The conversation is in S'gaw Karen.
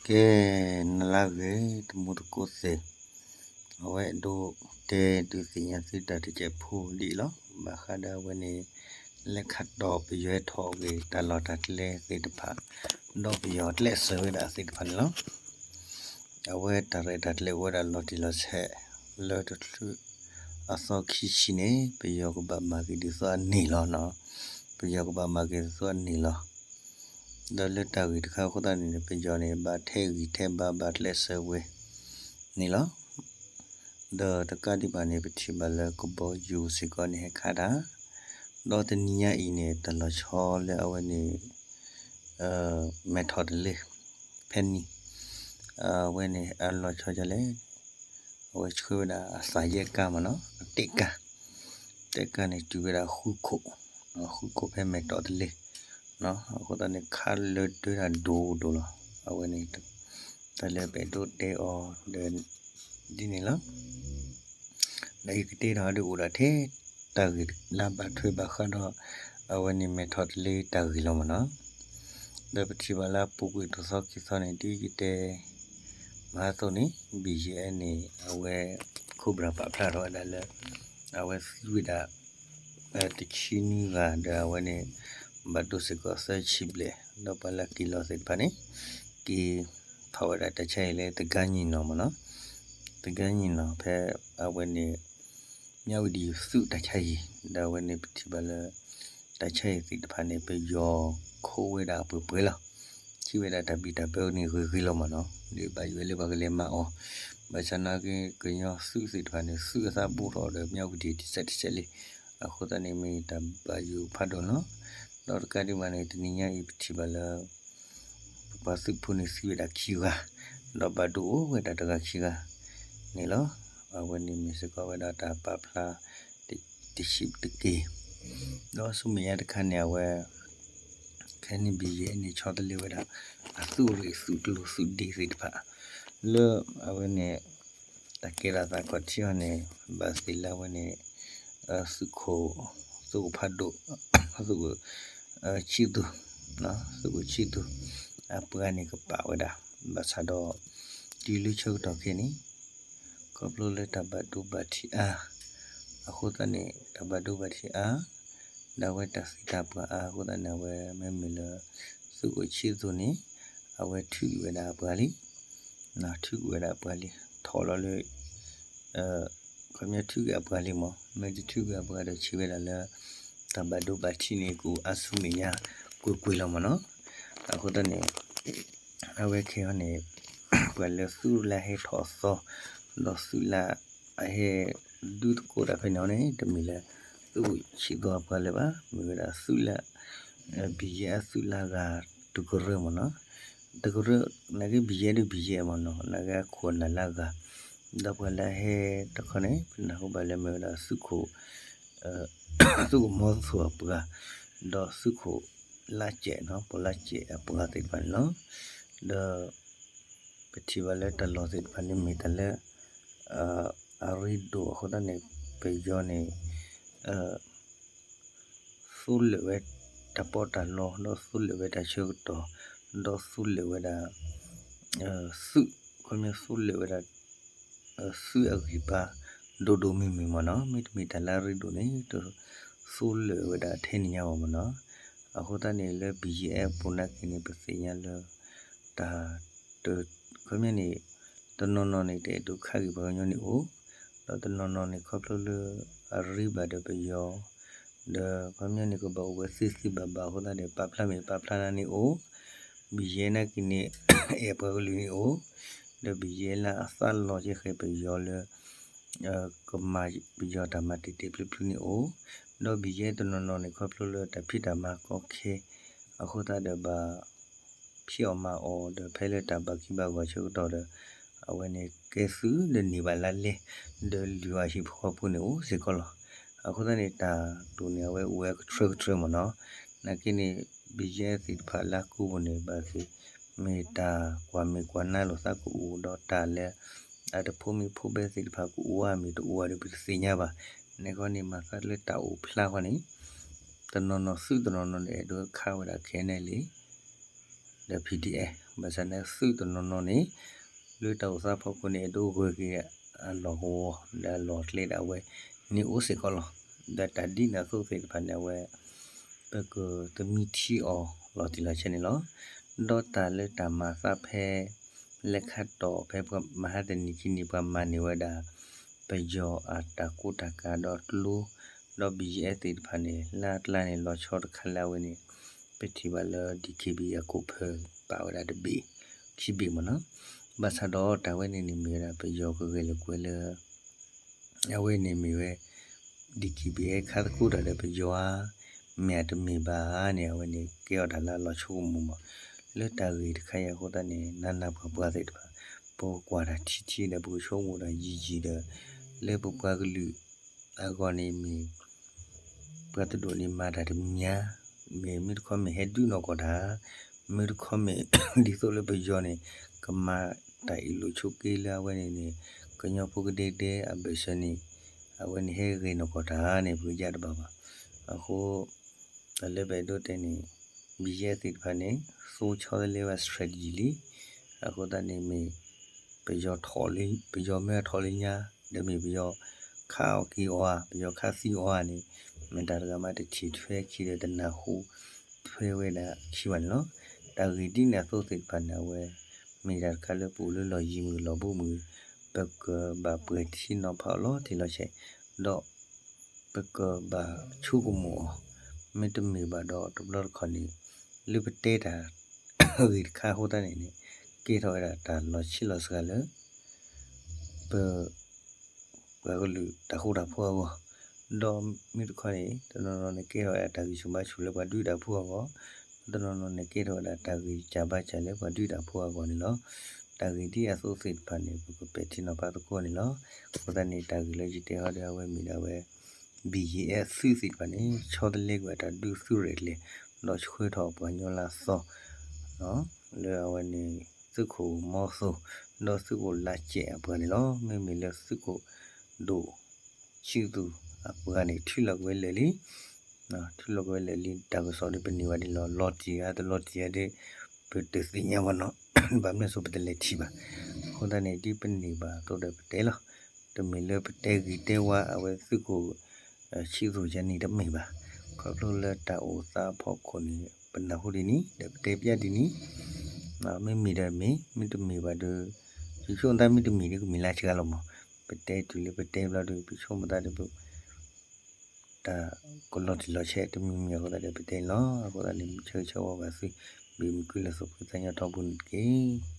ကဲ, နလၢဂ့ၤ တမူတကိးသ့ၣ်, အဝဲဒိးတဲဒုးသ့ၣ်ညါသုတၢ်တစဲးဖိဒ်အံၤလီၤ. ဘၣ်ဃးဒီးအဝဲန့ၣ် လဲၤခးတီၢ်ပယီၤဟဲထီၣ်က့ၤတၢ်လီၢ်တၢ်ကျဲသ့ၣ်တဖၣ်, ဒီးပယီၤကျဲးစၢးဝဲဒၣ်သ့ၣ်တဖၣ်န့ၣ်လီၤ. အဝဲတၢ်ရဲၣ်တၢ်ကျဲၤအိၣ်ဝဲဒၣ်လီၤတံၢ်လီၤဆဲး လၢတချုးအသီခံဆံန့ၣ် ပယီၤကဘၣ်မၤက့ၤဒ်သိးအန့ၣ်လီၤ. ပယီၤကဘၣ်မၤက့ၤဒ်သိးအန့ၣ်လီၤ. ဒီးလၢတၢ်ဂ့ၢ်တခါအဃိသတးန့ၣ် ပယီၤန့ၣ် ဘၣ်ထဲးဂံၢ်ထဲးဘါ ဘၣ်ကျဲးစၢးဝဲန့ၣ်လီၤ. ဒီးတကးဒံးဘၣ်န့ၣ် ပထံၣ်ဘၣ်လၢကဘီယူၤစ့ၢ်ကီးန့ၣ်ဟဲခးတၢ်, ဒီးတနံၤညါအံၤန့ၣ် တၢ်လီၤဆီလၢအဝဲန့ၣ် မဲထီၣ်တလ့ ဖဲန့ၣ် အဝဲန့ၣ်အလီၤဆီဒ်လဲၣ်, အဝဲဆှၢဝဲဒၣ်အသးယဲၢ်ကါမ့ၢ်နီၤ, အတဲကါ, တဲကါန့ၣ် တုၤဝဲဒၣ်ဃုခိၣ်, ဃုခိၣ်ဖဲမဲထီၣ်တလ့, အဃိသတးန့ၣ် ခးလၢဒၢတၢ်ဒိၣ်ဒိၣ်လီၤ. အဝဲန့ၣ် တၢ်လၢပအဲၣ်ဒိးတဲအီၤဒီး ဒ်န့ၣ်လီၤ. ဒီးယကတဲဒီးဒ်အိၣ်ဒၣ်ထဲ တၢ်ဂ့ၢ်လၢဘၣ်ထွဲဘၣ်ဃးဒီး အဝဲန့ၣ်မဲထီၣ်တလ့တၢ်ဂ့ၢ်လီၤမ့ၢ်နီၤ. ဒီးပထံၣ်ဘၣ်လၢအပူၤကွံာ်တသီခံသီန့ၣ် ဒ်ယတဲမဟါသိးန့ၣ် ဘံၣ်ယဲၢ်န့ၣ် အဝဲ Cobra ပာ်ဖျါထီၣ်ဝဲဒၣ်လၢ အဝဲသံဝဲဒၣ် တဆံနွံဂၤ ဒီးအဝဲန့ၣ် ဘၣ်ဒိစ့ၢ်ကီးသၢဆံဘျဲၣ်, ဒီးပှၤလၢက့ၤလီၤသ့ၣ်တဖၣ်န့ၣ် က့ၤထီၣ်ဝဲဒၣ်တၢ်ဆါဟံၣ်လၢတဂၤညီနီၤမ့ၢ်နီၤ, တဂၤညီနီၤ ဖဲအဝဲန့ၣ် မၠၣ်ဝတံၣ်သုးတၢ်ဆါဟံၣ်, ဒီးအဝဲန့ၣ်ပထံၣ်ဘၣ်လၢ တၢ်ဆါဟံၣ်သ့ၣ်တဖၣ်န့ၣ် ပယီၤခိးဝဲဒၣ်အပှဲၤပှဲၤလီၤ. ထံၣ်ဝဲဒၣ်တၢ်ဘံၣ်တၢ်ဘၢန့ၣ်ဂ့ၤဂ့ၤလီၤမ့ၢ်နီၤ, ဒ်ဘၣ်ယိၣ်လၢပှၤကလဲၤမၤအီၤ, ဘၣ်ဆၣ်နာ်က့ ကညီသုးသ့ၣ်တဖၣ်န့ၣ် သုးအသးဘိထီၣ်ဒီးမၠၣ်ဝတံၣ်တစဲးတစဲးလံ, အဃိသတးန့ၣ် မ့ၢ်တၢ်ဘၣ်ယိၣ်ဖးဒိၣ်လီၤ. ဒီးတကးဒံးဘၣ်န့ၣ် တနံၤညါအံၤပထံၣ်ဘၣ်လၢ ပပှၤသုးဖိန့ၣ်သံဝဲဒၣ်ခံဂၤ, ဒီးဘၣ်ဒိအိၣ်ဝဲဒၣ်တဂၤခံဂၤန့ၣ်လီၤ. အဝဲန့ၣ်မ့ၢ်စ့ၢ်ကီးဝဲဒၣ်တၢ်ပာ်ဖျါ တဆံးတက့ၢ်. ဒီးဆူမဲာ်ညါတခါန့ၣ် အဝဲ ခဲန့ၣ်ဘံၣ်ယဲၢ်န့ၣ် ဆီတလဲဝဲဒၣ် အသုးရ့ၣ်သုးကျိၤသုးဒ့သ့ၣ်တဖၣ် လၢအဝဲန့ၣ် တၢ်ကဲထီၣ်သးခီၣ်ထံးအီၤန့ၣ် ဘၣ်သ့ၣ်လၢအဝဲန့ၣ် သုးခိၣ် သုးခိၣ်ဖးဒိၣ် သုးခိၣ်ဆံသူၣ် သုးခိၣ်ဆံသူၣ် အပှၤန့ၣ်ကပာ်ဝဲဒၣ် ဘၣ်ဆၣ်ဒီး တုၤလၢဆၢကတီၢ်ခဲအံၤန့ၣ် ခီဖျိလၢတၢ်ဘၣ်ဒိဘၣ်ထံးအါ အဃိသတးန့ၣ် တၢ်ဘၣ်ဒိဘၣ်ထံးအါ ဒီးအဝဲတၢ်သံတၢ်ပှၢ်အါအဃိသတးန့ၣ် အဝဲမ့မ့ၢ်လၢ သုးခိၣ်ဆံသူၣ်န့ၣ် အဝဲထုးကွံာ်ဝဲဒၣ်အပှၤလံ, ထုးကွံာ်ဝဲဒၣ်အပှၤလံ ထီၣ်လီၤလၢ ခီပညီထုးကွံာ်အပှၤလံမ့ၢ် မ့ၢ်တထုးကွံာ်အပှၤဒီးဆံးဝဲဒၣ်လၢ တၢ်ဘၣ်ဒိဘၣ်ထံးန့ၣ် ကအိၣ်အါဆူမဲာ်ညါကွ့ၢ်ကွ့ၢ်လီၤမ့ၢ်နီၤ. အဃိသတးန့ၣ် အဝဲခဲအံၤန့ၣ် ပှၤလၢသုးလၢဟဲထီၣ်အသီ ဒီးသုးလၢအဟဲဒုးသကိးတၢ်ဖဲန့ၣ်အီၤန့ၣ် တမ့ၢ်လၢ သုးခိၣ်ဆံသူၣ်အပှၤလၢၤဘၣ်, မ့ၢ်ဝဲဒၣ်သုးလၢ ဘံၣ်ယဲၢ်အသုးလၢအဂၤတကရၢမ့ၢ်နီၤ. တကရၢ နာ်က့ဘံၣ်ယဲၢ်ဒုးဘံၣ်ယဲၢ်မ့ၢ်နီၤ နာ်က့အခိၣ်အနၢ်လၢအဂၤ ဒီးပှၤလၢအဟဲတခီန့ၣ် ပနၢ်ဟူဘၣ်လၢမ့ၢ်ဝဲဒၣ်သုးခိၣ် သုးခိၣ်မီသိၣ်အပှၤ ဒီးသုးခိၣ်လါစဲးနီၤ ပှၤလါစဲးအပှၤသ့ၣ်တဖၣ်န့ၣ်လီၤ. ဒီး ပထံၣ်ဘၣ်လၢတၢ်လီၢ်သ့ၣ်တဖၣ်န့ၣ်မ့ၢ်တၢ်လၢ အရ့ဒိၣ်အဃိသတးန့ၣ် ပယီၤန့ၣ် သိလၢာ်ဝဲတၢ်ပီးတၢ်လီ ဒီးသိလၢာ်ဝဲတၢ်ဆၢကတီၢ် ဒီးသိလၢာ်ဝဲဒၣ် သုး ခီပညီသိလၢာ်ဝဲဒၣ် သုးအဂံၢ်ဘါ ဒိၣ်ဒိၣ်မုၢ်မုၢ်မ့ၢ်နီၤ မ့တမ့ၢ်တၢ်လၢအရ့ဒိၣ်န့ၣ် တသိလၢာ်ဝဲဒၣ်ထဲန့ၣ်ညါဘၣ်မ့ၢ်နီၤ. အဃိသတးန့ၣ် လၢ ဘံၣ်ယဲၢ် အပူၤနာ်က့န့ၣ် ပသ့ၣ်ညါလၢ တၢ် ခီပညီန့ၣ် တနီၤနီၤန့ၣ် တအဲၣ်ဒိးခးက့ၤပှၤကညီန့ၣ်အိၣ်, ဒီးတနီၤနီၤန့ၣ် ခီဖျိလၢအရ့ဘၣ်ဒီးပယီၤ ဒီးခီပညီန့ၣ် ကဘၣ်အိၣ်ဝဲသ့သ့ဘၣ်ဘၣ်အဃိသတးန့ၣ် ပာ်ဖျါမ့ၢ်ပာ်ဖျါနၤန့ၣ်အိၣ်, ဘံၣ်ယဲၢ်နာ်က့န့ၣ် အဲၣ်ပှၤကလုာ်န့ၣ်အိၣ်, ဒီးဘံၣ်ယဲၢ်လၢအသးလီၤကဲဃဲၤပယီၤလၢ ကမၤပယီၤတၢ်မၤတ့ၢ်တ့ၢ်ဖျုးဖျုးန့ၣ်အိၣ်, ဒီးဘံၣ်ယဲၢ်တနီၤနီၤန့ၣ် ခီဖျိလၢတၢ်ဖံးတၢ်မၤကီခဲ အဃိသတးဒီးဘၣ် ဖံးအီၣ်မၤအီၣ်ဒီးဖဲလၢတၢ်ဘၣ်ကံဘၣ်ဂီၤဆၢကတီၢ်ဒီး အဝဲန့ၣ်ကဲသုးဒီးန့ၢ်ဘၣ်လါလဲ ဒီးလုၢ်အီၣ်ဟံၣ်ဖိဃီဖိန့ၣ်အိၣ်စ့ၢ်ကီးလီၤ. အဃိသတးန့ၣ် တၢ်တိၢ်န့ၣ်အဝဲအိၣ်ဝဲကထြၢကထြၢမ့ၢ်နီၤ. နာ်က့န့ၣ် ဘံၣ်ယဲၢ်သ့ၣ်တဖၣ်လၢကိးပူၤန့ၣ် ဘၣ်သ့ၣ် မ့ၢ်တၢ်ကွၢ်မဲာ်ကွၢ်နါလိာ်သးကအိၣ်ဒီးတၢ်လၢ အတဖိမ့ၢ်ဖိဘဲသ့ၣ်တဖၣ်ကအိၣ်ဧါမ့ၢ်တအိၣ်ဧါဒီးပတသ့ၣ်ညါဘၣ်. န့ၣ်ခီန့ၣ် မၤသးလၢတၢ်အိၣ်ဖျါဃီန့ၣ် တနီၤနီၤသုးတနီၤနီၤန့ၣ် အဲၣ်ဒိးခးဝဲဒၣ် ခဲနဲၣ်လံ ဒီး P D F ဘၣ်ဆၣ်န့ၣ်သုးတနီၤနီၤန့ၣ် လၢတၢ်အိၣ်သးဖီခိၣ်န့ၣ် အဲၣ်ဒိးဂၢၢ်က့ၤအလီၢ်ကဝီၤ ဒီးအလီၢ်အကျဲဒၣ်ဝဲန့ၣ်အိၣ်စ့ၢ်ကီးလီၤ. ဒီးတၢ်ဒ်န့ၣ်အသိးသ့ၣ်တဖၣ်န့ၣ် အဝဲ ပကသမံထံအီၤလီၤတံၢ်လီၤဆဲးန့ၣ်လီၤ. ဒီးတၢ်လၢတၢ်မၤသးဖဲ လၢခါတီၢ်ဖဲပှၤမဟါတနံၤခံနံၤ ပှၤမၤန့ၢ်ဝဲဒၣ် ပယီၤအတၢ်ကူတၢ်ကၤဒီးကျိ ဒီး B G F သ့ၣ်တဖၣ်န့ၣ် လၢအကျါန့ၣ် လီၤဆီတခါလၢအဝဲန့ၣ် ပထံၣ်ဘၣ်လၢ D K B A အခိၣ်ဖၢပာ်ဝဲဒၣ်တဘ့ၣ် ခံဘ့ၣ်မ့ၢ်နီၤ. ဘၣ်ဆၣ်ဒီးတၢ်ဝဲန့ၣ်န့ၣ်မ့ၢ်ဝဲဒၣ်ပယီၤကဂဲၤလိာ်ကွဲလၢ အဝဲန့ၣ်မ့ၢ်ဝဲ D K B A ခါသကိးတၢ်ဒီးပယီၤဧါ, မ့ၢ်အတမ့ၢ်ဘၣ်ဧါန့ၣ် အဝဲန့ၣ်ကဲထီၣ်တၢ်လၢအလီၤဆိကမိၣ်မး. လၢတၢ်ဂ့ၢ်တခါအံၤအဃိသတးန့ၣ် နးနးပှၤပှၤသ့ၣ်တဖၣ် ပကကွၢ်တၢ်ထံထံဒီး ပကဆိကမိၣ်တၢ်ယံာ်ယံာ်ဒီး လၢပပှၤကလုာ်အဂီၢ်န့ၣ်မ့ၢ် ပှၤတဒိၣ်န့ၣ်မၤတၢ်တမံၤဧါ, မ့ၢ်မ့ၢ်တခီမ့ၢ်ဟဲဒုးနီၢ်ကီၢ်တၢ်, မ့ၢ်တခီမ့ၢ် ဒ်သိးလၢပယီၤန့ၣ် ကမၤတၢ်အ့ၣ်လိာ်ဆိးက့လၢအဝဲန့ၣ်န့ၣ် ကညီဖိကဒဲကဒဲအဘၢၣ်စၢၤန့ၣ် အဝဲန့ၣ်ဟဲဂ့ၤနီၢ်ကီၢ်တၢ်န့ၣ် ပကယါတဘၣ်ဘၣ်. အဃိ တၢ်လၢပအဲၣ်ဒိးတဲန့ၣ် BGF သ့ၣ်တဖၣ်န့ၣ် သိဆီတလဲဝဲ strategy လံ. အဃိသတးန့ၣ်မ့ၢ် ပယီၤထီၣ်လၢ ပယီၤမ့ၢ်အထီၣ်လၢညါ ဒီးမ့ၢ်ပယီၤခးအီၣ်က့ၤအီၤဧါ ပယီၤခးသံအီၤဧါန့ၣ် မ့ၢ်တၢ်တဂၤမးတထံၣ်ထွဲခံဒီးတနၢ်ဟူထွဲဝဲဒၣ်ခံဘၣ်န့ၣ်လီၤ. တၢ်ဂ့ၢ်ဒ်န့ၣ်အသိးသ့ၣ်တဖၣ်န့ၣ် အဝဲ မ့ၢ်တၢ်တခါလၢပအိၣ်လၢလီၢ်ယံၤမုၢ်လီၢ်ဘူးမုၢ် ပကဘၣ်ပှဲၤထံနီၤဖးအီၤလီၤတံၢ်လီၤဆဲး ဒီး ပကဘၣ်ဆိကမိၣ်အီၤ, မ့တမ့ၢ်ဘၣ်ဒီးတဘျီတခီၣ်န့ၣ် လၢပတဲတၢ်ဂ့ၢ်တခါအဃိသတးန့ၣ်န့ၣ် ကဲထီၣ်ဝဲဒၣ်တၢ်လီၤဆံးလီၤစှၤလၢ ပ ပှၤကလုာ်တၢ်ဃူတၢ်ဖိးအဂီၢ်, ဒီးမ့ၢ်တခီန့ၣ် တနီၤနီၤန့ၣ်ကဲထီၣ်ဝဲဒၣ်တၢ်ဂံၢ်ဆူၣ်ဘါဆူၣ်လၢပှၤဒုးတၢ်ဖိးအဂီၢ်, တနီၤနီၤန့ၣ်ကဲထီၣ်ဝဲဒၣ်တၢ်ဂံၢ်စၢ်ဘါစၢ်လၢပှၤဒုးတၢ်ဖိးအဂီၢ်န့ၣ်လီၤ. တၢ်ဂ့ၢ်ဒ်အသိးသ့ၣ်တဖၣ်န့ၣ် ပကပဲာ်ထံနီၤဖးသကိးန့ၣ်လီၤ. အဃိသတးန့ၣ် တၢ်ဂ့ၢ်လၢယတဲဟီဒီးအဝဲမ့ၢ်ဒၣ်ဝဲ BGF သုးသ့ၣ်တဖၣ်န့ၣ် ဆီတလဲကွံာ်တၢ်ဒုးသုးရဲၣ်ကျဲၤ ဒီးဆှၢထီၣ်ပှၤကညီလၢအသီ လၢအဝဲန့ၣ် သုးခိၣ်မီသိ ဒီးသုးခိၣ်လါစဲးအပှၤန့ၣ်လီၤ. မ့မ့ၢ်လၢသုးခိၣ်ဒိၣ်ဆံးသူၣ်အပှၤန့ၣ် ထုးလီၤကွံာ်ဝဲလၢာ်လံ ထုးလီၤကွံာ်ဝဲလၢာ်လံ တၢ်ကစီၣ်ဒ်ပန့ၢ်ဘၣ်ဒ်လီၤ. လီၤတံၢ်ဧါတလီၤတံၢ်ဧါဒ် ပတသ့ၣ်ညါဘၣ်နီၤ, ဘၣ်မနုၤအဃိပတလဲၤထံၣ်ဘၣ်. အဃိသတးန့ၣ် ဒ်ပန့ၢ်ဘၣ်အသိးဒီးပတဲလီၤ. တမ့ၢ်လၢပတဲဂ့ၤတဲဝါအဝဲသုးခိၣ် ဆံးသူၣ်ယၤန့ၣ်တမ့ၢ်ဘၣ်. ခီဖျိလၢတၢ်အိၣ်သးအဖီခိၣ်န့ၣ် ပနၢ်ဟူဒ်န့ၣ် ဒီးပတဲပျၢ်ဒ်န့ၣ် မ့မ့ၢ်ဒီးမ့ၢ် မ့တမ့ၢ်ဘၣ်ဒီး ယဆိကမိၣ်သးမ့တမ့ၢ်ဒီးကမ့ၢ်လၢစှၤလီၤမး. ပတဲတုၤလၢပတဲဘျီဒီး ပဆိကမိၣ်သးဒီး တၢ်ကလီၤတံၢ်လီၤဆဲးတမံၤမံၤအဃိသတးဒီးပတဲန့ၣ်လီၤ. အဃိသတးန့ၣ် မုၢ်ဆၢဂ့ၤဆၢဝါဘၣ်သု ဘၣ်မုာ်ကုလၢသုးဖိသၣ်ညါထီဘိန့ၣ်တက့ၢ်.